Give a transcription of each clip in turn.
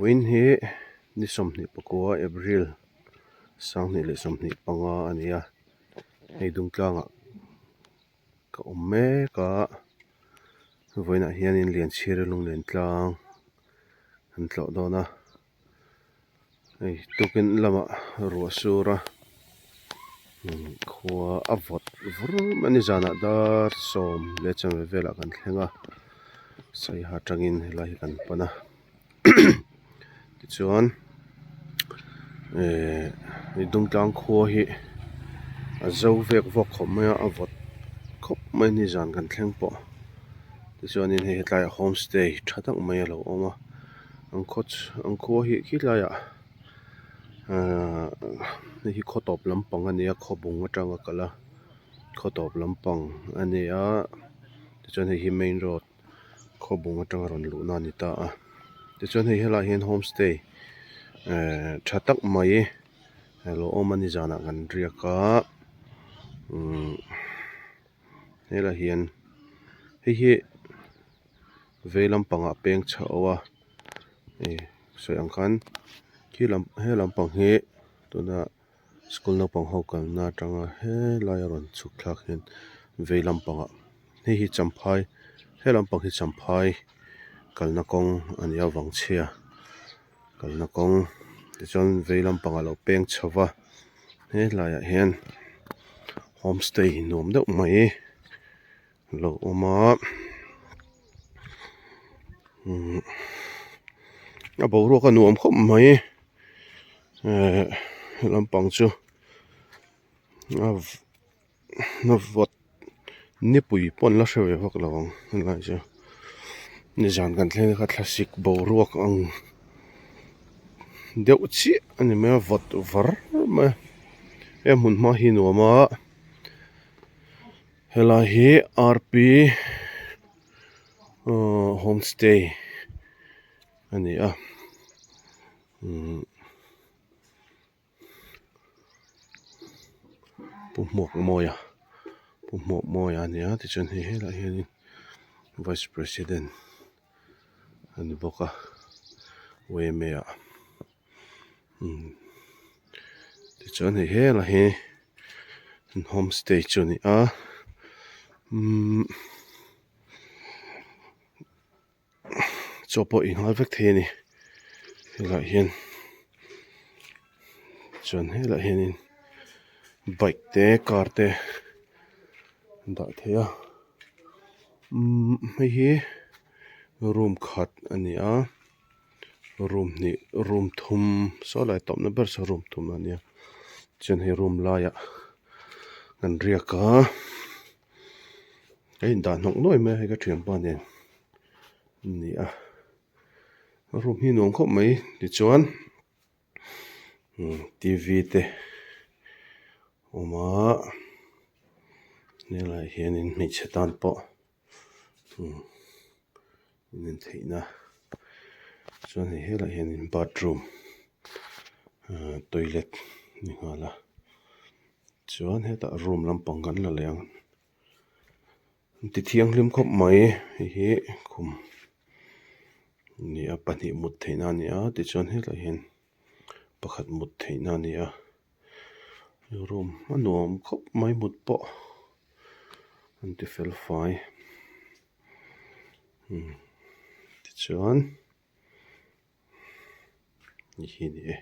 Vawiin hi ni 24 April 2025 a ni a, hei Dungtlangah ka awm mek a, vawiinah hianin Lianchhira lunglen tlang an tlawh dawn a. Hei tukin lamah ruah sur a khua a vawt vur mai a ni zanah dar 10 leh velah kan thleng a saiha atangin helai hi kan pan a tichuan ehh hei dungtlang khua hi a zo vek vawk khawp mai a a vawt khawp mai a ni zan kan thleng pawh tichuanin hei hetlaiah homestay tha tak mai a lo awm a. An khaw an khua hi khilaiah ahh hei hi khaw tawp lampang a ni a khaw bung atanga kal a khaw tawp lampang a ni a tichuan hei hi main road khaw bung atanga rawn luhna a ni ta a tichuan hei helaiah hian homestay ehh tha tak mai alo awm a ni zanah kan riak a umm helaiah hian hei hi. Vei lampangah peng chho a ih sawi ang khan khi lam he lampang hi tuna school naupang ho kalna atanga helai a rawn chhuk thlak hian vei lampangah hei hi champhai he lampang hi champhai kalna kawng a nih avang chhia kalna kawng tichuan vei lampangah alo peng chho va helaiah hian homestay nuam deuh mai. Lo awm a umm a boruak a nuam khawp mai ehh he lampang chu a a vawt nipui pawh an la hre ve vak lo ang helai chu nizan kan thleng kha thlasik boruak ang deuh chiah a ni mai a vawt var mai a he hmun hma hi nuam a. Helai hi rp ahh homestay a ni a umm Pu Hmuakmawia Pu Hmuakmawia a ni a tichuan hei helaiah hianin vice president a ni bawk a yma ah. Umm tichuan hei hela hi an homestay chu a ni a umm chaw pawh ei nghal vek thei a ni helaiah hian chuan helaiah hianin bike te car te an dah thei a umm hei hi room khat a ni a. Room hnih room thum saw lai tawpna ber saw room thum a nia chuan hei room laiah kan riak a ka indah hnawk nuai mai a hei ka thianpa nen a ni a room hi nuam khawp mai tichuan t v te a awm a helaiah hianin hmeichhe tan pawh. In theihna chuan hei helaiah hianin bathroom ahh toilet ni nghal a chuan hetah room lampang kan la leh ang an ti thianghlim khawp mai hei hi khum a ni a pahnih mut theihna a ni a tichuan hetah hian pakhat mut theihna a ni a room a nuam khawp mai mut pawh. An ti fel fai umm tichuan ni hi a ni e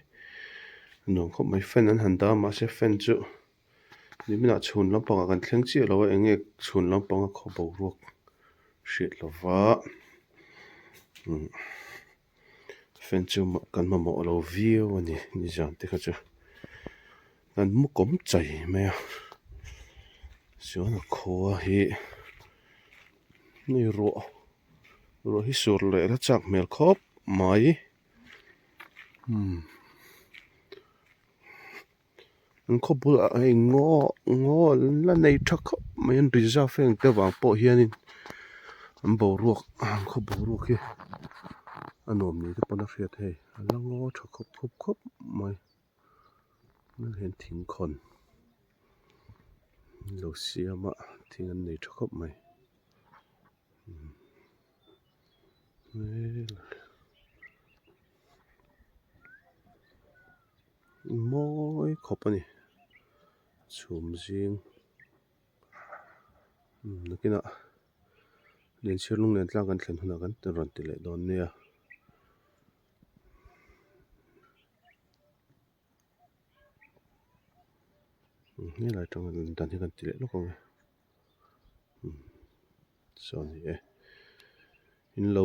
a nuam khawp mai fan an han dah a mahse fan chu niminah chhun lampangah kan thleng chiah lo a eng nge chhun lampanga khaw boruak hriat lova umm fan chu kan mamawh lo viau a ni nizan te kha chu kan mu kawm chai mai a chuan a khua hi hei ruah ruah hi sur leh la chak hmel khawp mai umm. An khaw bulah hei ngaw ngaw an la nei tha khawp mai an reserve heng te vang pawh hianin an boruak an khaw boruak hi a nuam ni te pawn a hriat hei a la ngaw tha khawp khawp khawp mai tunah hian thing khawn an lo siam a thing an nei tha khawp mai. Mawi khawp a ni chhum zing nakinah Lianchhiar lunglen tlang kan thlen hunah kan rawn ti leh dawn nia. Helai atanga dan hi kan ti leh lawk ang e. Saw ni e in lo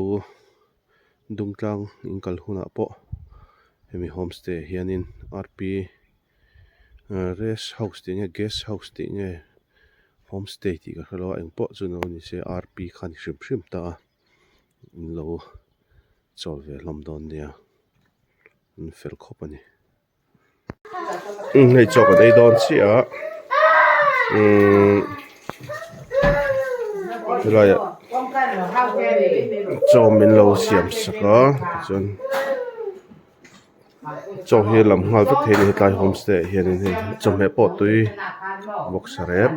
dung tlang in kal hunah pawh hemi homestay ah hianin R P rest house tih nge guest house tih nge homestay tih ka hre lo a engpawh chu lo ni se R P kha a ni hrim hrim ta a in lo chawl ve hlawm dawn nia an fel khawp a ni. Hei chaw kan ei dawn chiah a umm helaiah chaw min lo siam sak a tichuan chaw hi lam nghal vek thei a ni hetlai homestay ah hianin hei chawhmeh pawh tui vawksa rep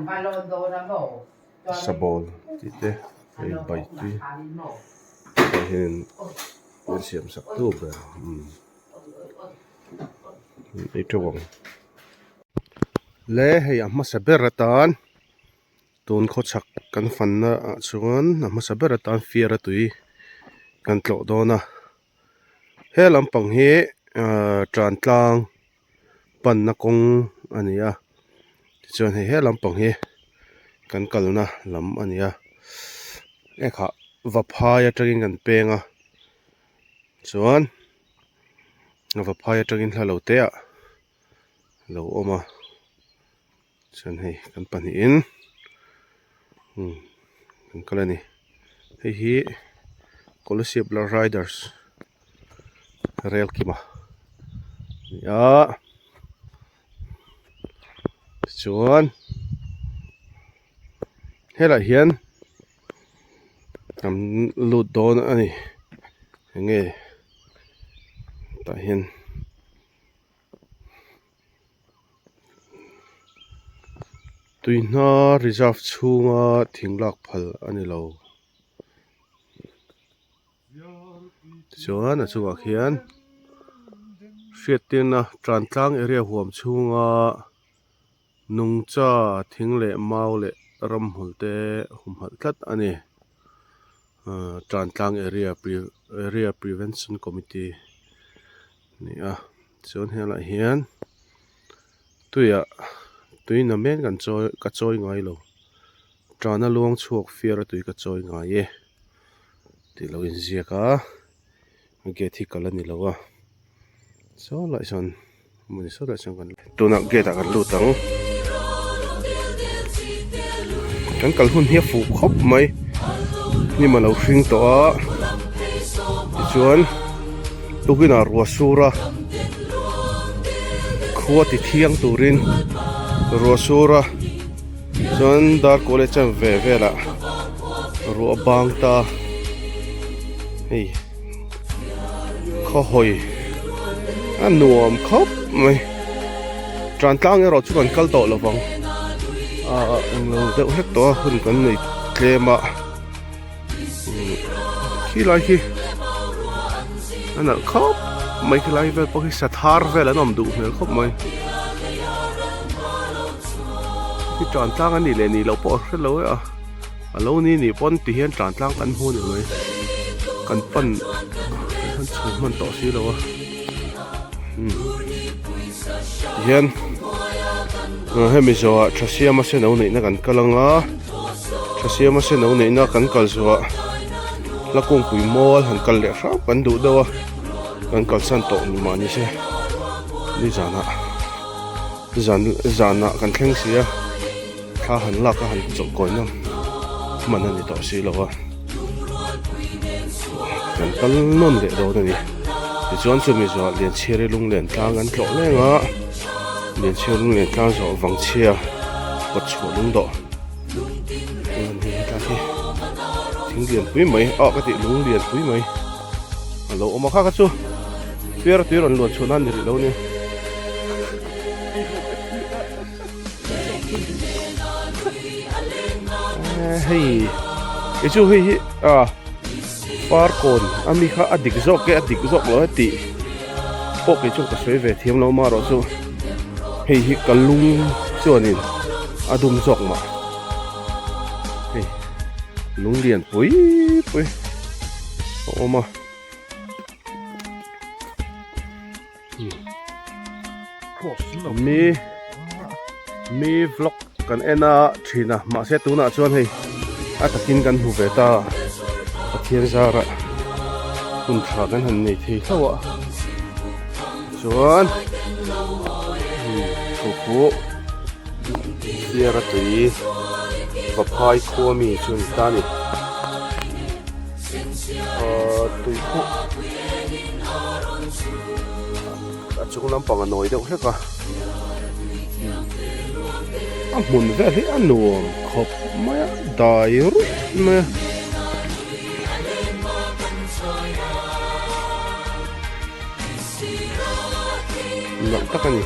sabawl tih te hei bai tui tah hianin min siam sak tu ber umm. Ei teuh ang le hei a hmasa ber atan tun khawchhak kan fanna ah chuan a hmasa ber atan fiara tui kan tlawh dawn a he lampang hi ahh tan tlang panna kawng a ni a tichuan hei he lampang hi kan kalna lam a ni a ekhah vaphai atangin kan peng a chuan. Vaphai atangin hla lo te ah lo awm a chuan hei kan pahnihin umm kan kal a ni hei hi Kolasib Riders rel kima a ni a tichuan helaiah hian. Kan lut dawn a ni enge tah hian tuihna reserve chhunga thing lak phal a ni lo tichuan a chungah khian hriattirna tan tlang area huam chhunga. Nungcha thing leh mau leh ramhmul te humhalh tlat a ni. Ahh Tantlang area area prevention committee a ni a chuan helaiah hian tuiah tui namen kan chawi ka chawi ngai lo tana luang chhuak fiara tui ka chawi ngai e tih lo inziak a gate hi kalh a ni lo a saw lai sawn. Tunah gate ah kan lut ang kan kal hun hi a fuh khawp mai hnim a lo hring tawh a tichuan tukin ah ruah sur a khua ti thiang turin ruah sur a chuan dar college chan ve velah ruah bang ta hei. Khaw hawi a nuam khawp mai tan tlang erawh chu kan kal tawh lovang ah englo deuh hlek tawh a hun kan nei tlem a khilai khi a nalh khawp mai khilai vel pawh khi sathar vel an awm duh hmel khawp mai khi tan tlang a nih leh nih loh pawh a hre lo e a. A lo ni nih pawn ti hian tan tlang kan hmu ni mai kan pan kan chho hman tawh si lo a umm ti hian hemi zawhah tha siama senno neihna kan kal anga tha siama senno neihna kan kal zawhah hla kungpui mual han kal leh hrang kan duh deuh a kan kalsan tawh ni mah ni se nizanah zan zanah kan thleng si a. Thla han lak a han chawlhkawina hman a ni tawh si lo a, kan kal nawn leh dawn a ni. Tichuan chumi zawhah Lianchhiari lunglen tlang an tlawh leng a, Lianchhiari lunglen tlang zawh Vangchhia kawt chhuah lung dawh chuan hei hetlai hi thing lianpui mai ah ka tih lung lianpui mai a lo awm a kha kha chu fiara tui rawn luan chhuah nan ni rih lo a ni. Hei kei chu hei hi ah farkawn ami kha a dik zawk e a dik zawk lo e tih pawh kei chuan ka sawi ve thiam lo marawh chu. Hei hi ka lung chuanin a dum zawk mah. Hei lung lian pui pui a awm a. Mi mi vlog kan en a thin a mahse tunah chuan hei a takin kan hmu ve ta Pathian zarah hun tha kan han nei thei hlauh a chuan thu pawh fiara tui vaphai khua mi chu a ni ta a ni ahh tui pawh. A chung lampang a nawi deuh hlek a a hmun vel hi a nuam khawp mai a dai ruih mai a. Nalh tak a ni.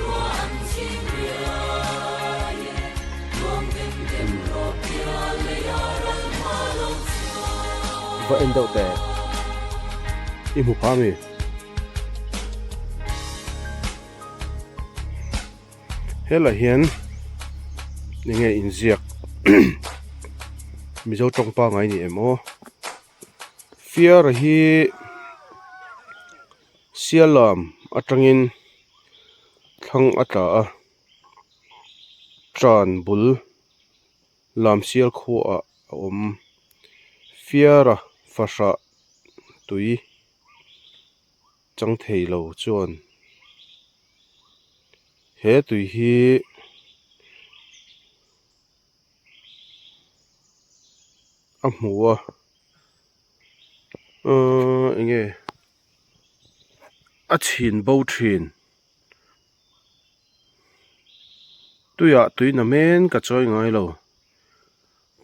Va en deuh teh i hmu pha ami? Helai hian enge inziak Mizo tawng pangngai ni em aw Fiara hi Sialam atangin thlang a tla a tan bul Lamsial khuaah a awm Fiara fahrah tui. Chang thei lo chuan he tui hi a hmu a ahh eng nge a chhin bo thin tuiah tui na men ka chawi ngai lo.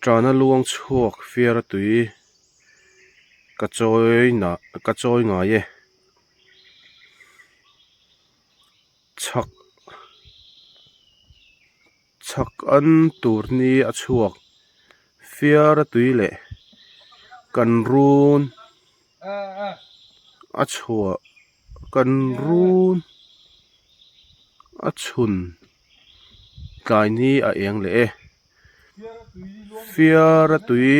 Tana luang chhuak fiara tui ka chawi nah ka chawi ngai e chhak chhak an tur ni a chhuak fiara tui leh kan run a chhuah kan run a chhun tlai ni a eng leh e. Fiara tui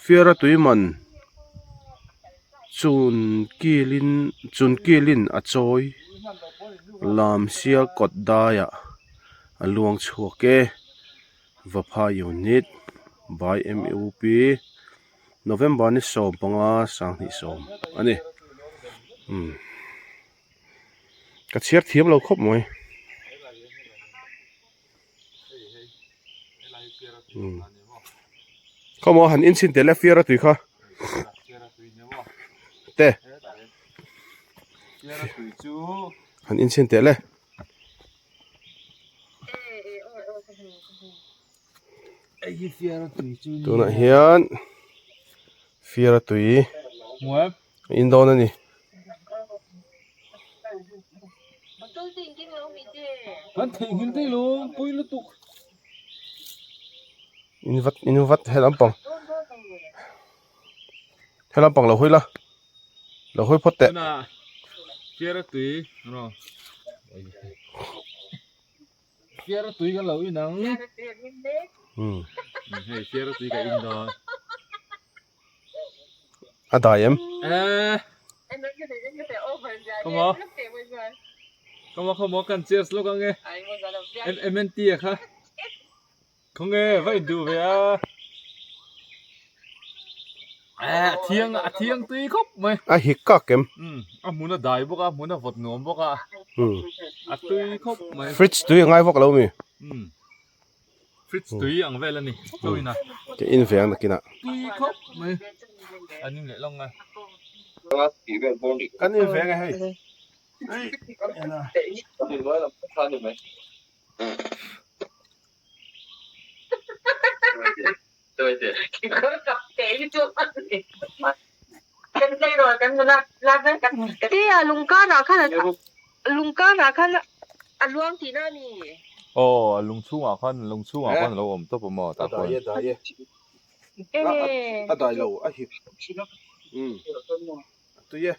fiara tui man chun kilin chun kilin a chawi lam sial kawt daiah a luang chhuak e Vaphai unit by M_U_P November ni 15 sanghnih sawm a ni umm. Ka chhiar thiam lo khawp mai. Khawmaw han inchhin tel e fiara tui kha. Te. Han inchhin tel e. Tunah hian fiara tui in dawn a ni. In vat in vat he lampang he lampang lo hawi la lo hawi phawt teh. Fiara tui kan lo in ang. Hei fiara tui ka in dawn. A dai em? Eh. Come on. Come on, come on, kan cheers lawk ang e. MNT a kha. Khawnge va in duh ve a. Eh, a thiang a thiang tui khawp mai. A hik kak em? Um, a hmun a dai bawk a, a hmun a vawt nuam bawk a. Um. A tui khawp mai. Fridge tui a ngai vak lo mi? Um. Fridge tui ang vel a ni. Chaw in a. Ka in ve ang nakinah. Tui khawp mai. An in leh lawng a. Kan in ve ang e hei. Aw a lung chhungah khan lung chhungah khan a lo awm tawp a maw tah khuan. A dai lo a hip a tui e.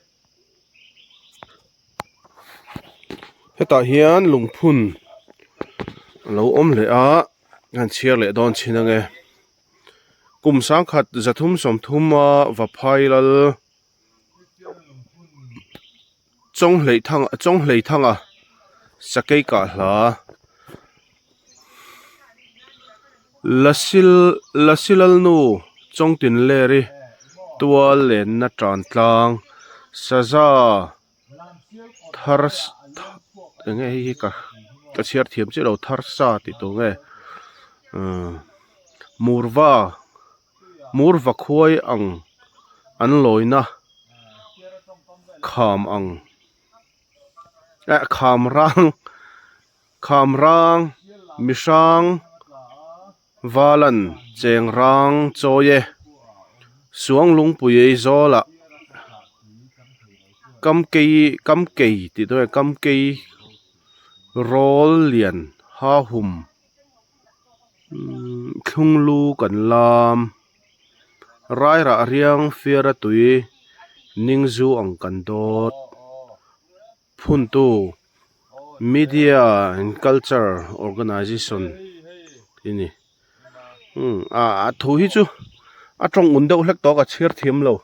Hetah hian lungphun a lo awm leh a kan chhiar leh dawn chin ange kum sangkhat 330 a Vaphai lal Chawnghleithanga sakei kah hla Lasilalnu Chawngtinleri tual lenna tan tlang saza thar eng nge hei hi ka ka chhiar thiam chiah lo thar sa tih tur nge umm murva murva khuai ang an lawina kham ang eh kham rang kham rang mihrang Valan cheng rang chawi e, Suang lungpui ei zawlah kam kei kam kei tih dawn e kam kei rawl lian ha hum umm thlung lu kan lam rairah riang fiara tui ning zu ang kan dawt. Phuntu Media and Culture Organization tih a ni. Umm a thu hi chu a tawng un deuh hlek tawh a ka chhiar thiam lo.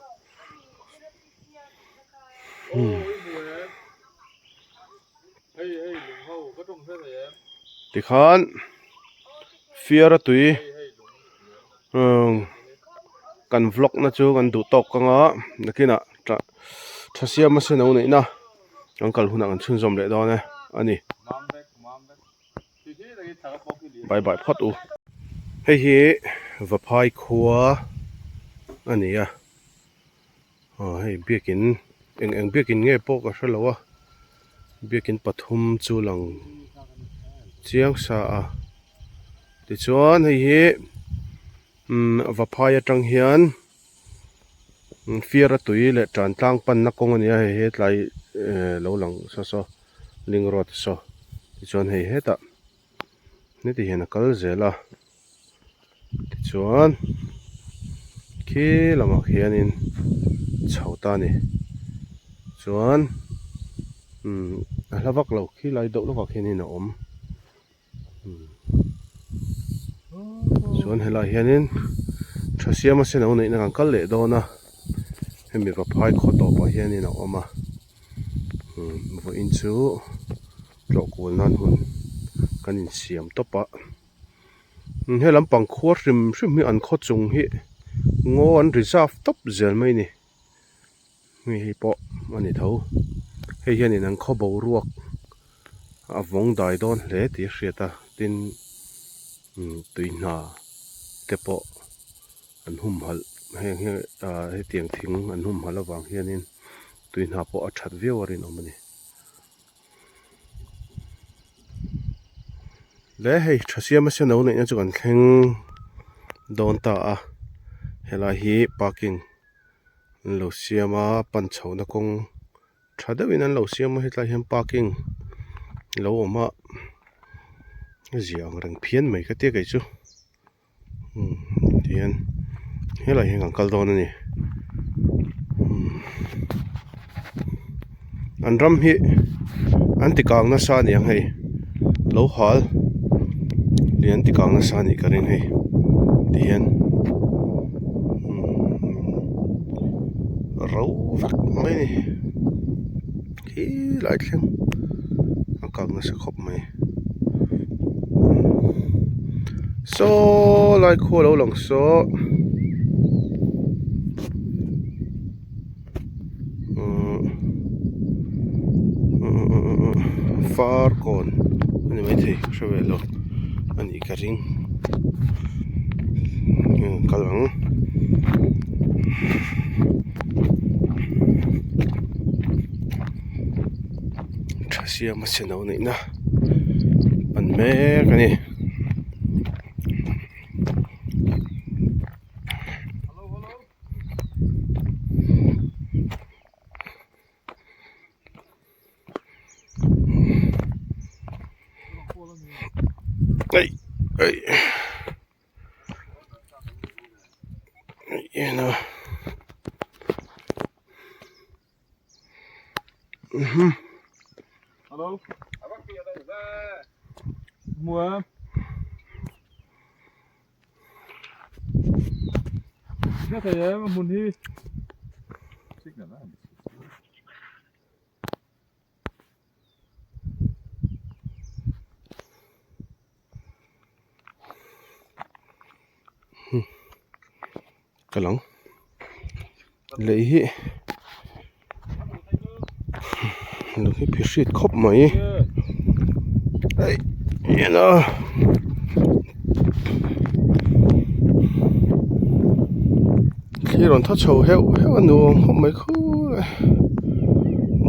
Tikhan fiara tui umm kan vlog na chu kan duh tawk ang a nakinah tha siam a sen lo neihna. Kan kal hunah kan chhunzawm leh dawn e a ni. Bye bye phawt u. Hei hi Vaphai khua a ni a. Aw hei biakin eng eng biakin nge pawh ka hre lo a. Biakin pathum chu lang chiang sa a. Tichuan hei hi umm Vaphai atang hian. Fiara tui leh tan tlang panna kawng a ni a hei hetlai eh lo lang saw saw link road saw tichuan hei hetah heti hian a kal zel a tichuan khi lamah khianin chho ta a ni chuan umm a hla vak lo khi lai deuh lawkah khianin a awm. Chuan helaiah hianin tha siama sen lo neihna kan kal leh dawn a hemi vaphai khaw tawpah hianin a awm a vawiin chu tlawh kual nan hun kan insiam tawp a he lampang khua hrim hrim hi an khaw chung hi ngaw an reserve tawp zel mai a ni. Hei hi pawh a ni tho hei hianin an khaw boruak a vawng dai dawn hle tih a hriat a tin tui hna te pawh an humhalh heng hi ah hetiang thing an humhalh avang hianin tui hna pawh a that viau a rinawm a ni. Le hei tha siam a sen lo neihna chu kan thleng dawn ta a helai hi parking. An lo siam a pan chhohna kawng tha deuhin an lo siam a hetlai hian parking lo awm a a zia ang reng phian mai ka tia kei chu umm tihian helaiah hian kan kal dawn a ni umm an ram hi an ti kang nasa a ni ang hei lo hal leh an ti kang nasa a nih ka ring hei tihian ro vek mai a ni khilai thleng a kang nasa khawp mai saw lai khua lo lang saw. Farkawn a ni maithei ka hre ve lo a nih ka ring kal ang tha siama che no neihna pan mek a ni. Ei ei en a Hello. Hre thei em a hmun hi. Ka lang lei hi lung hi phihrit khawp mai aih en a thli rawn thaw chho heuh heuh a nuam khawp mai khur a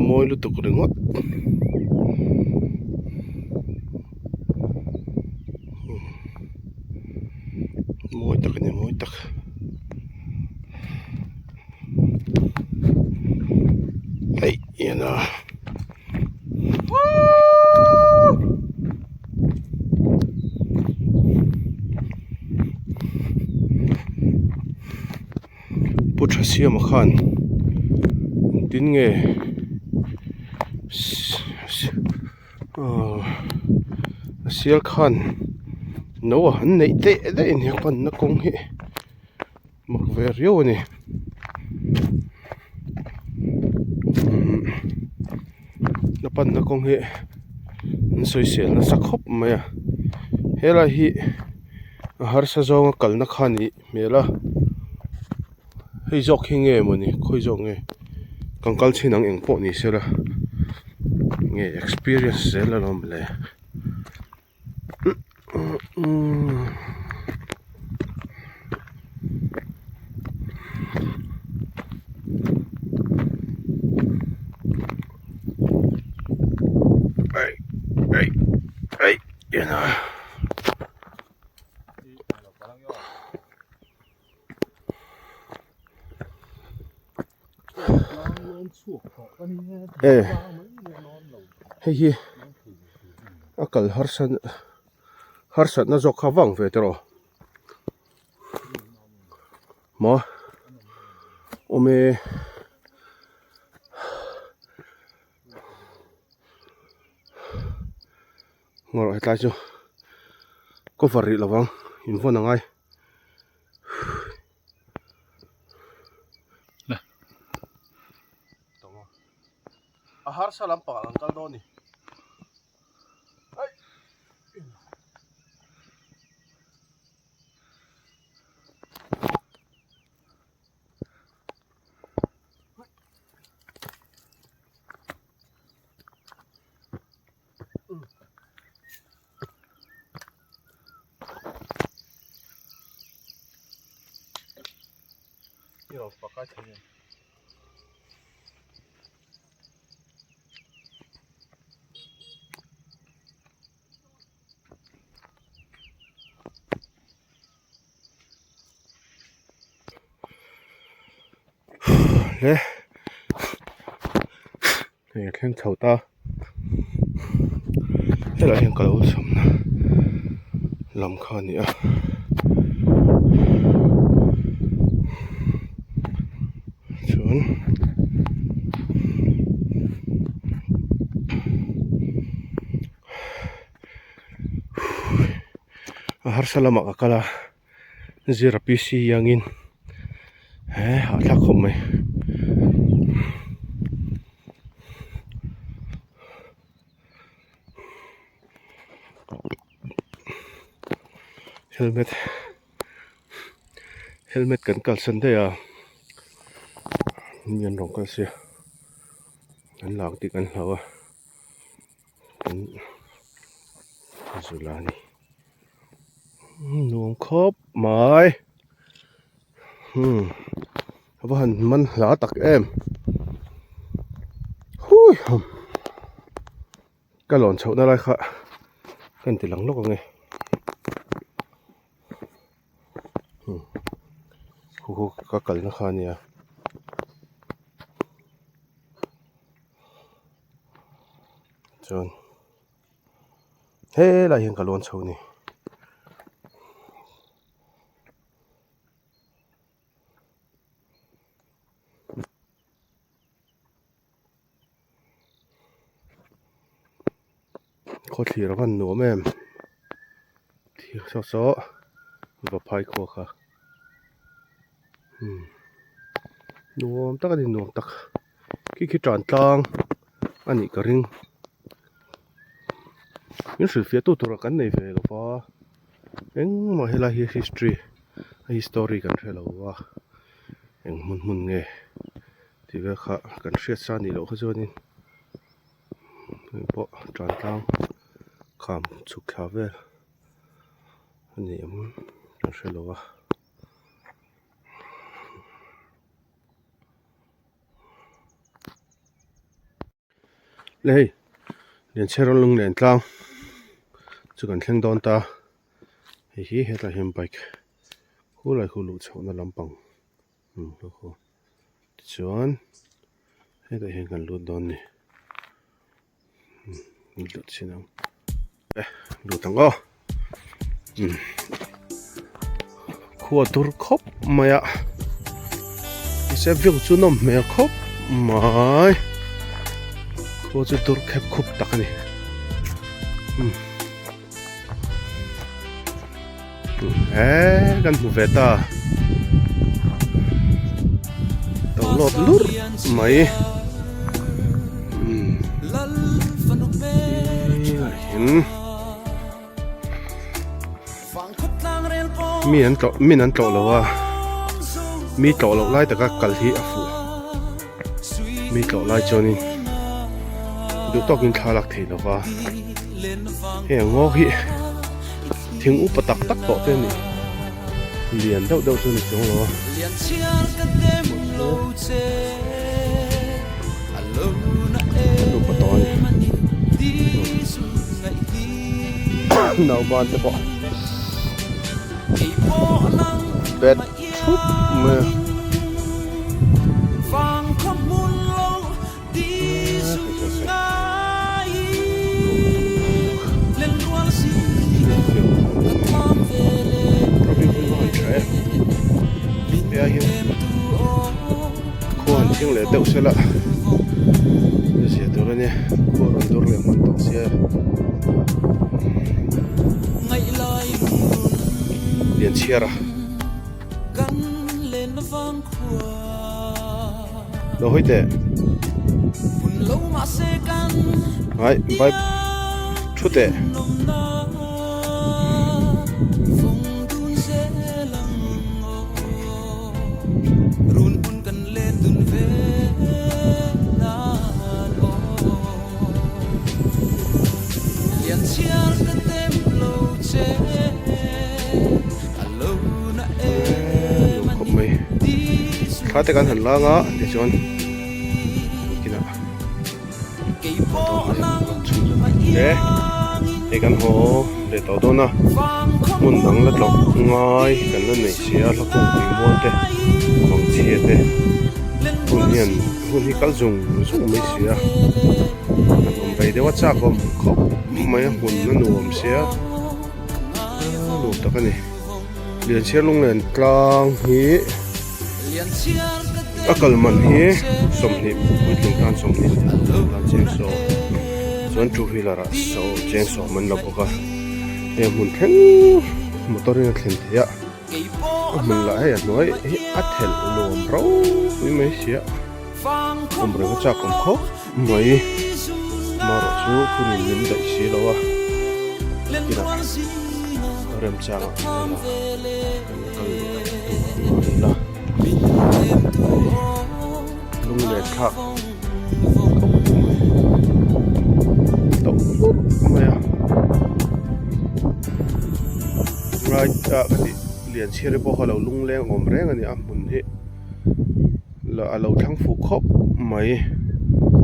mawi lutuk ringawt. Mawi tak a ni mawi tak aih en a. Pu Thasiama khan engtin nge Aw a sial khan no a han neih daih daih a ni a panna kawng hi mak ve riau a ni umm a panna kawng hi an sawisel nasa khawp mai a helai hi a harsa zawnga kalna kha a nih hmel a hei zawk hi nge mawni khawi zawk nge kan kal chin ang eng pawh ni sela nge experience zel alawm le ai ai ai ena. E hei hi a kal harsa harsatna zawk kha vang ve tawh maw awm e. Ngawrh hetlai chu cover rih lovang invawn a ngai. A harsa lampang ah kan kal dawn a ni. Hle hei a thleng chho ta helaiah hian ka lo chhamna lam kha a ni a chuan a harsa lamah ka kal a. Zira PC iangin he hahthlak khawp mai. Helmet helmet kan kalsan daih a mi an rawn kal sia an lak tih kan hlau a kan zula a ni. Nuam khawp mai umm a va han man hla tak em hui hum ka lawn chhoh na lai kha ka inti lang lawk ang e umm khu khu ka kalna kha a nia. Chuan. Helai hian ka lawn chho a ni. Khawthlir a van nuam em thir saw saw vaphai khua kha. Umm nuam tak a ni nuam tak khi khi tan tlang a nih ka ring min hrilhfiah tu tura kan nei ve lo va engmah helai hi history a history kan hre lo va eng hmun hmun nge tih vel kha kan hriat sa anih loh kha chuanin hei pawh tan tlang kham chhuk thla vel a ni em kan hre lo a. Le hei Lianchhiar rawn lung len tlang chu kan thleng dawn ta hei hi hetlai hian bike khulai khu luh chhohna lampang tichuan hetah hian kan lut dawn a ni. Lut chin ang e lut ang aw umm khua dur khawp mai a mahse view chu nawm hmel khawp mai khua chu dur khep khup tak a ni umm e kan hmu ve ta to lawt lur mai umm mi an tlawh min an tlawh lo a mi tlawh loh lai taka kal hi a fuh mi tlawh lai chuanin duh tawkin thla lak thei lova. Heng ngaw hi thing upa tak tak tawh te a ni lian deuh deuh chu a ni chuang lo a. An upa tawh a ni nauban te pawh bet thup mai a. Khua an thleng leh deuh sela zia tur a nia khua rawn dur leh hman tawh sia Lianchhiara. Lo hawi teh. Hai vai thu teh. Khawp mai thla te kan han lang a tichuan kinah hle hei kan haw leh tawh dawn a hmun dang la tlawh ngai kan la nei si a hla kungpui mual te mangchhia te hun hian hun hi kal zung zung mai si a kan awm rei deuh a chak awm khawp mai a hmun a nuam sia nuam tak a ni. Lianchhiar lunglen tlang hi a kal man hi sawmhnih puitling tan sawmhnih tan cheng sawm chuan two wheeler ah sawm cheng sawm an la bawk a heng hmun thleng motor in a thlen theih a a hmun lah hei a hnuai hi a thelh nuam ropui mai sia awm reng a chak awm khawp mai marawh chu hun in min daih si lo a kinah. Remchangah an la kan kal leh ang tur a ni la lung leh thlak khawp mai tawh fur mai a right ah ka tih lian chhiar pawh kha lo lung leng awm reng a ni a hmun hi. A lo thlang fuh khawp mai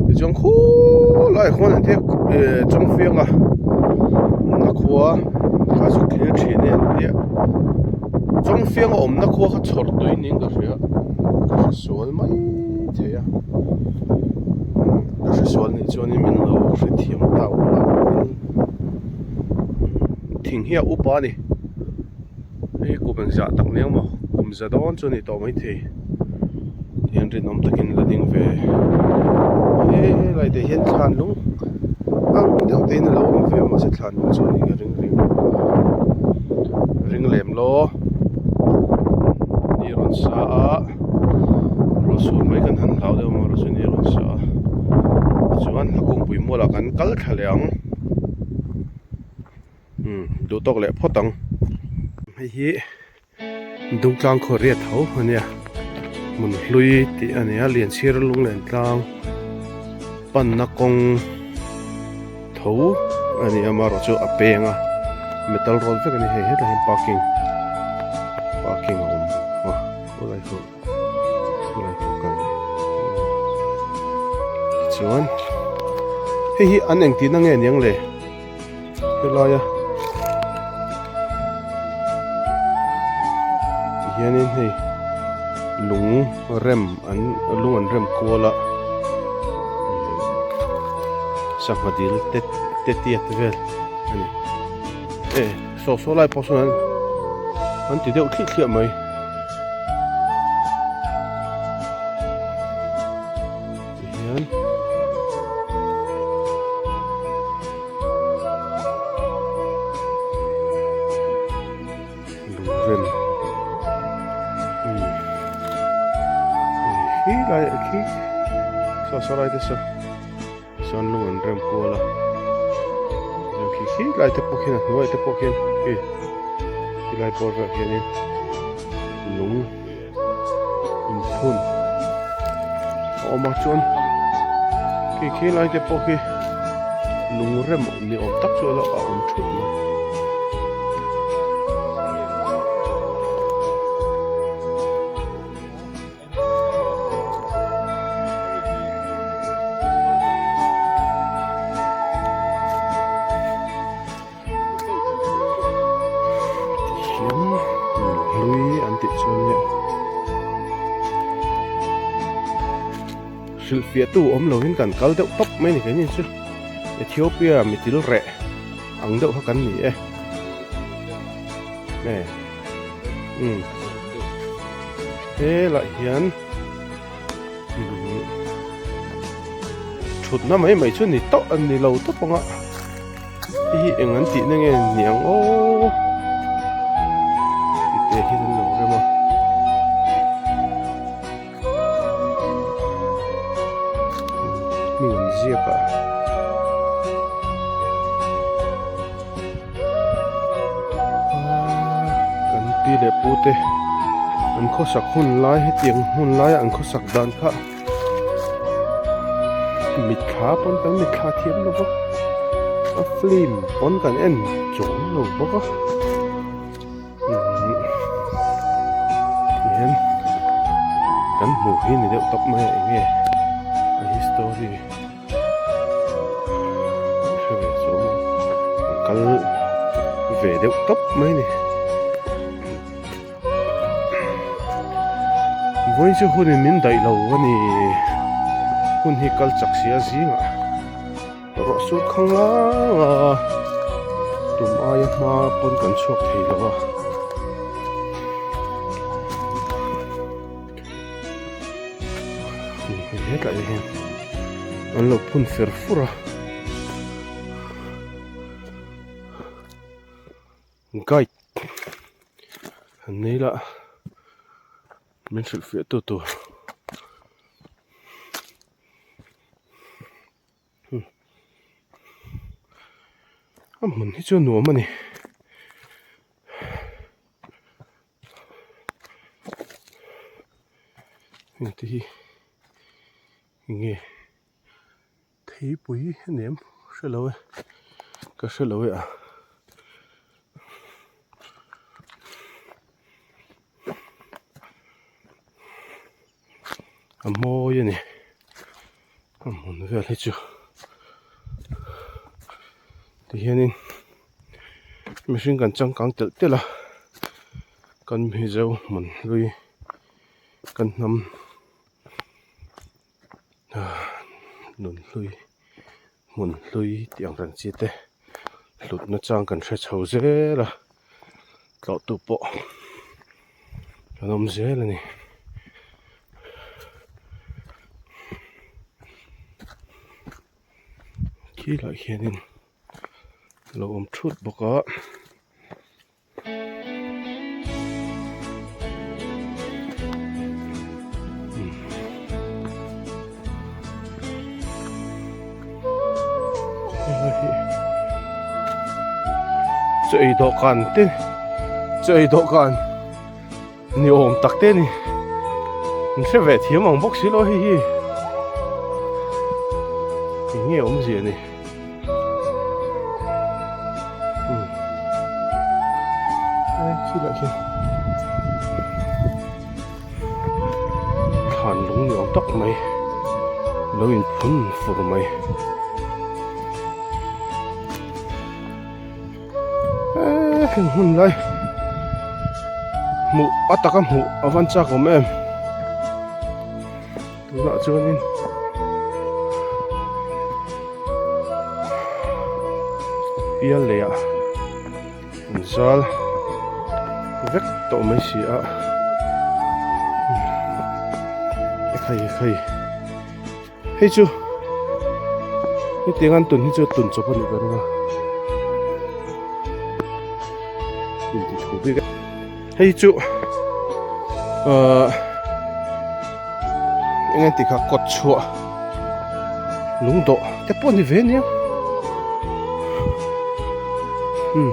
tichuan khulaiah khuan an thek eh chawngfianga a khua kha chu thlir thin e an tia chawngfianga awmna khua kha chhawr tui niin ka hria ka hre sual mai thei a ka hre sual nih chuanin min lo hrethiam ta ula thing hi a upa a ni. Hei kum engzah tak nia maw kum za dawn chu a ni tawh maithei hian rinawm takin la ding ve helai te hian thlan lung ang deuh te in a lo awm ve a mahse thlan lung chu a nih ka ring ring ring lem law ni rawh. rawn sa a ruah sur mai kan han hlau deuh amaherawhchu ni a rawn sa a tichuan a kungpui mualah kan kal thla leh ang umm duh tawk leh phawt ang hei hi Dungtlang khaw riat tho a nia hmun hlui tih a ni a Lianchhir lunglen tlang panna kawng tho a ni a amaherawhchu a peng a metal road vek a ni hei hetah hian parking parking a awm a khawlai khu khawlai khu kal tichuan hei hi an engtihna nge niang le. Helaia tihianin hei lung rem an lung an rem kual a sangha dil te te tiat vel a ni e saw saw lai pawh sawn an ti deuh thliah thliah mai. Tihian lungrem umm khi lai ah khi saw saw lai te saw sawn lung an rem kual a chuan khi khi lai te pawh khian a hnuai te pawh khian khi khilai bawr velah khianin lung. Inphun a awm a chuan khi khi lai te pawh khi lung rem ni awm tak chu a awm thut mai. Tihian hlui an tih chu ania hrilhfiah tu awm lovin kan kal deuh tawp mai a ni keini chu Ethiopia mitil reh ang deuh kha kan ni e e umm helaiah hian. Thutna mai mai chu ni tawh a ni lo tawp ang a hei hi eng an tihna nge ni ang aw tih te hian an lo rem a. Hming an ziak a. Kan pi leh pu te an khawsak hun lai hetiang hmun laia an khawsak dan kha mitthla pawn kan mitthla thiam lo va a film pawn kan en chuang lo bawk a tihian kan hmuh hi ni deuh tawp mai a enge a history. Hre ve chu an kal ve deuh tawp mai a ni vawiin chu hunin min daih lo a ni hun hi kal chak sia zingah rawh sur khang lang a tum aia hma pawn kan chhuak thei lo a. Hetlai ah hian an lo phun fer fur a guide an nei lah min hrilh fiah tu tur. A hmun hi chu a nuam a ni. Heng te hi enge theipui a ni em hre lo e ka hre lo e a. A mawi a ni a hmun vel hi chu tihianin mihring kan changkang telh telh a kan mizo hmun hlui kan hnam nun hlui hmun hlui tih ang reng chi te hlutna chang kan hre chho zel a tlawh tu pawh an awm zel a ni. Khilaiah khianin a lo awm thut bawk a. Chaw ei dawhkan te chaw ei dawhkan ni awm tak te a ni an hre ve thiam ang bawk si lo hei hi eng nge awmzia ni umm he thil ah khian thlan lung ni awm tak mai lo in phun fur mai. Eee heng hun lai hmuh a taka hmuh a van chak awm em tunah chuanin pial leh ah an zal vek tawh mai si a ekhai ekhai. Hei chu hetiang an tun hi chu tun chawp a nih ka ring a inti thu bik a hei chu ahh eng an tih kha kawt chhuah lung dawh te pawh a ni ve ania umm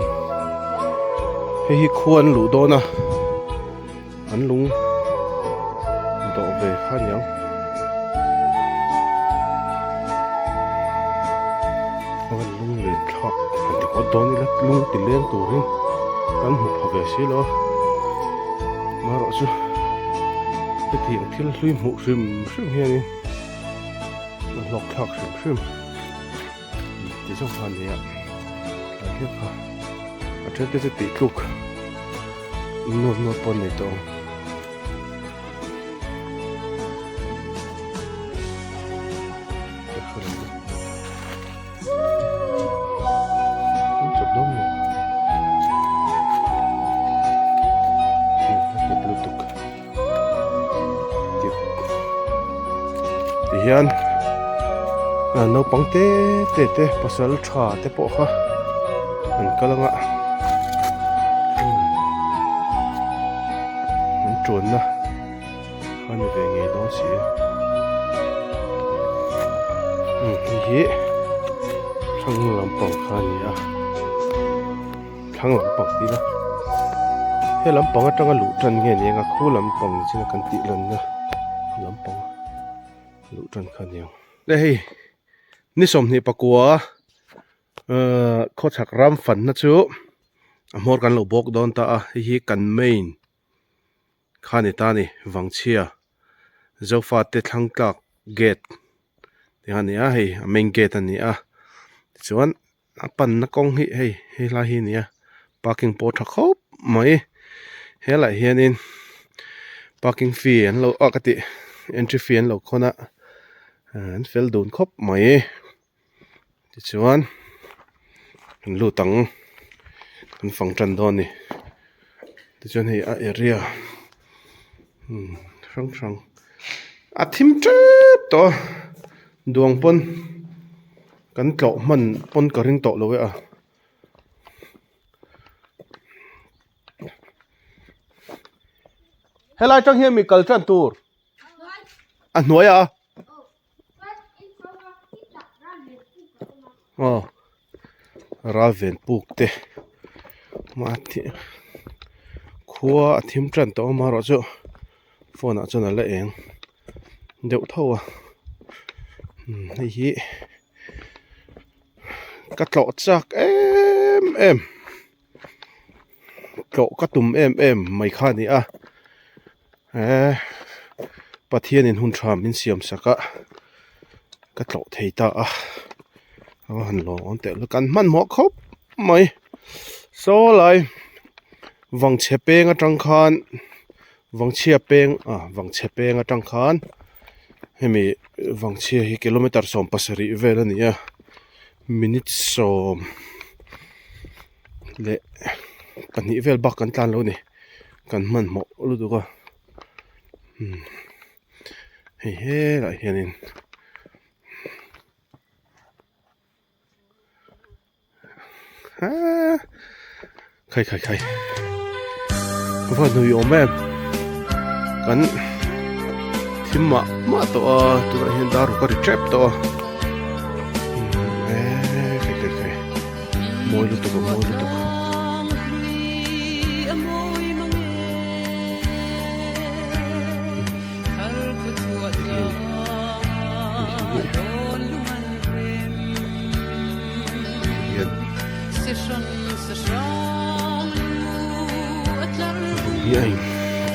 hei hi khua an luh dawn a. An lung dawh ve kha aniang. A van lung len thlak han ti ngawt dawn ila lung ti leng turin kan hmu pha ve si lo a. Amaherawh chu hetiang thil hlui hmuh hrim hrim hianin a hlawk thlak hrim hrim. Ti zawk kha ania tlai hian kha a then te chu tih tluk nuam nuam pawh an nei tawh ang. Tihian naupang te te te pasal tha te pawh kha an kal anga an tuanna a ni ve ngei dawn si a hei hi thlang lampang kha a ni a. Thlang lampang tih ila he lampang atanga luh tan nge ni anga khu lampang chin a kan tih lanna lampang luh tan kha aniang. Le hei ni 24 ahh khawchhak ram fanna chu a hmawr kan lo bawk dawn ta a hei hi kan main kha ni ta a ni Vangchhia Zofate thlang tlak gate tih a ni a hei a main gate a ni a tichuan. A panna kawng hi hei helai hi a ni a parking pawh a tha khawp mai helaiah hianin parking fee an lo ah ka tih entry fee an lo khawn a an fel dun khawp mai tichuan an lut ang an fang tan dawn a ni tichuan hei a area hrang hrang a thim tep tawh a duang pawn. Kan tlawh hman pawn ka ring tawh lo e a. Helai tang hian mi kal tan tur a hnuai a. Aw ral ven puk te khua a thim tan tawh a amaherawhchu phone ah chuan a la eng. deuh tho a hei hi ka tlawh chak em em tlawh ka tum em em mai kha a ni a eee Pathianin hun tha min siam sak a ka tlawh thei ta a a va han lawm awm teh kan hmanhmawh khawp mai saw lai vangchhe peng atang khan. Vangchhia peng ah Vangchhe peng atang khan hemi Vangchhia hi kilometer 17 vel a ni a minute sawm leh pahnih vel bak kan tlan lo a ni kan hmanhmawh lutuk a umm hei helaiah hianin. Khai khai khai va nui awm em kan thim mah mah tawh a tunah hian dar ruk a ri tep tawh a eee khai khai khai mawi lutuk a mawi lutuk.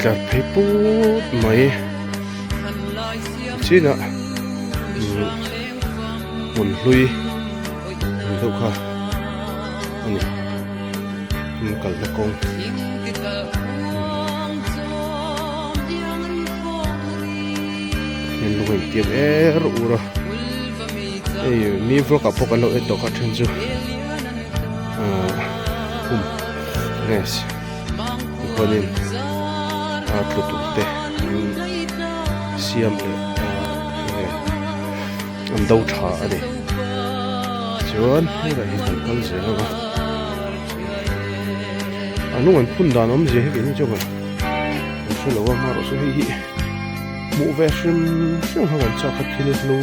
tlar phei put mai chinah hmun hlui ang deuh kha a ni an kalna kawng. Hian lung a intiam er ur a hei mi vlog ah pawh kan lo en tawh kha a then chu ahh khum nge tikhuanin a tlu tur te an siam leh nge an do tha a ni chuan helaiah hian kan kal zel ang a a lung an phun dan awmzia hi keini chuan kan hre lo a amaherawhchu hei hi. Hmuh ve hrim hrim kha kan chak a thil hlu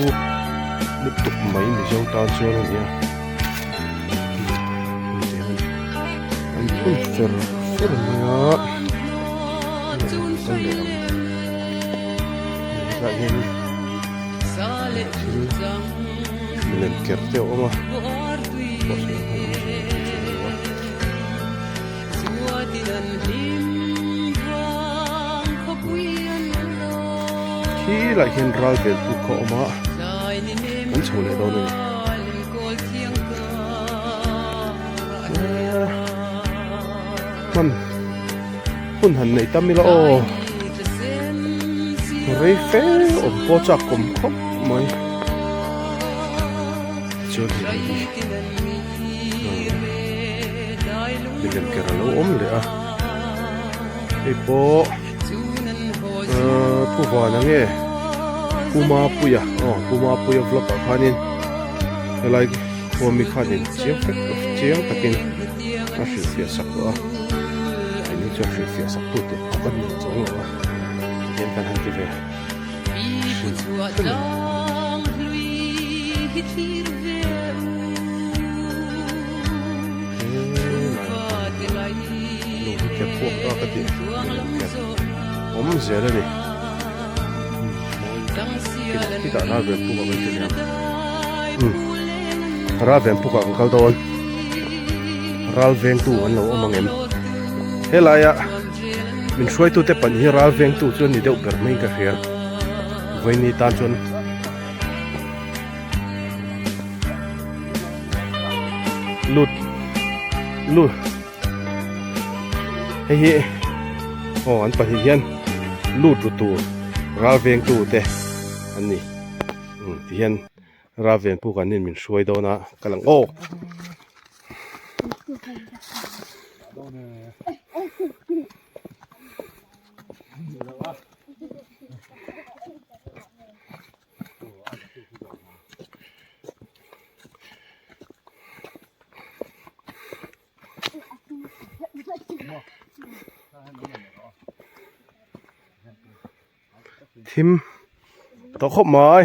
lutuk mai Mizo tan chuan a ni a an phun fer fer mai a kan leh ang hetah hian thil milem ker te a awm a. Khilaiah hian ral vel puk kha a awm a kan chho leh dawn a ni. Hman hun han nei tam ila aw rei fe awm pawh chak awm khawp mai chuan hei hi. Milem ker a lo awm leh a hei pawh ahh pu vana nge pu mapuia aw pu mapuia vlog ah khanin helai khua mi khanin chiang fek chiang takin a hrilhfiah sak tawh a keini chuan hrilhfiah sak tu tur pawh kan nei chuang lo a tihian kan han ti ve hrim hrim a ni. Lung hi kep puak ta ka ti lung kep awm zel a ni khitah ral ve puk ah kan ti leh ang ral ven puk ah kan kal dawn ral vengtu an lo awm ang em helaia min hruaitute pahnih hi ral vengtu chu an ni deuh ber mai in ka hria vawiini tan chuan. Lut lut hei hi aw an pahnih hian lut ru tur ral vengtu te an ni ti hian ral ven puk an in min hruai dawn a ka lang aw. Thim tawh khawp mai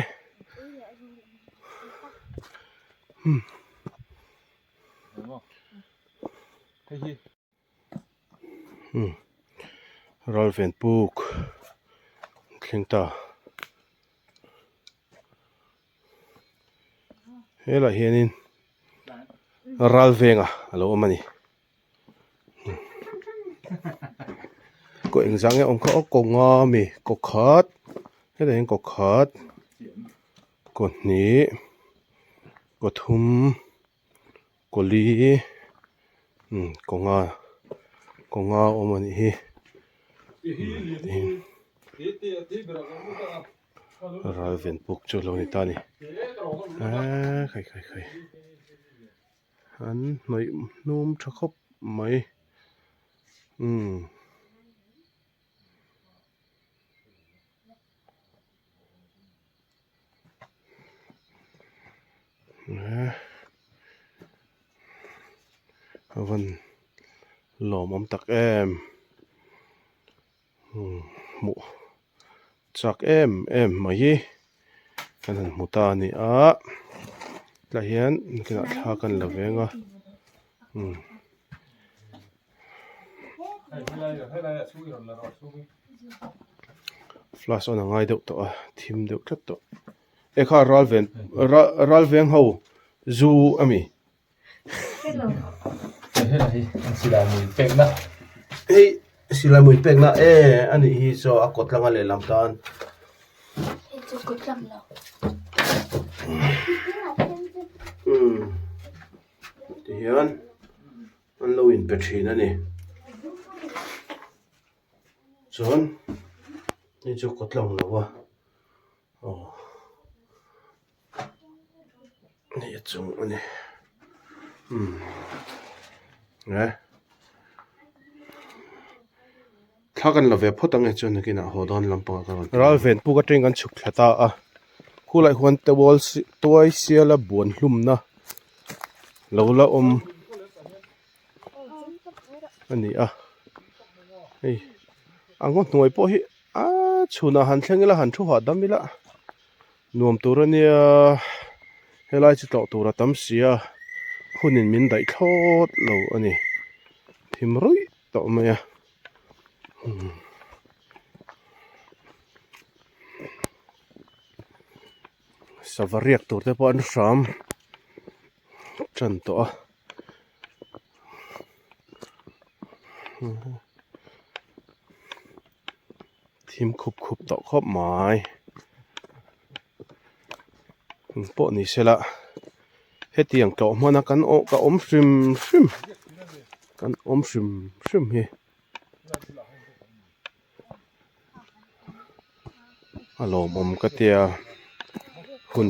Ralven puk thleng ta helaiah hianin Ralvenga a lo awm a ni kaw engzah nge awm kha aw kaw nga ami kaw khat hetah hian kaw khat kaw hnih kaw thum. Kawli kawnga kawnga awm a nih hi ral ven puk chu a lo ni ta a ni eee khai khai khai an hnawih hnum tha khawp mai umm. A van lawmawm tak em hmuh chak em em mai hi kan han hmu ta a ni a tlaiah hian nakinah thla kan la veng a. Flash on a ngai deuh tawh a thim deuh tlat tawh e kha ral ven ral veng ho zu a mi hei. Silai mui pekna e a nih hi chaw a kawt langa lehlam tan. Umm tihian an lo inpe thin a ni. Chuan hei chu kawt lang lo a aw hei a chung a ni umm e thla kan la ve phawt ang e chuan nakinah haw dawn lampangah ka rawn ral ven puk atangin kan chhuk thla ta a khulai huan tuai siala buan hlumna lo la awm. A ni a hei a ngaw hnuai pawh hi a chhunah han thleng ila han thu hahdam ila nuam tur a nia helai chu tlawh tur a tam si a hunin min daih thlawt lo a ni thim ruih tawh mai a. Sava riak tur te pawh an hram tan tawh a. Thim khup khup tawh khawp mai eng pawh ni sela hetiang tlawh hmana kan awh ka awm hrim hrim kan awm hrim hrim hi a lawmawm ka tia hun.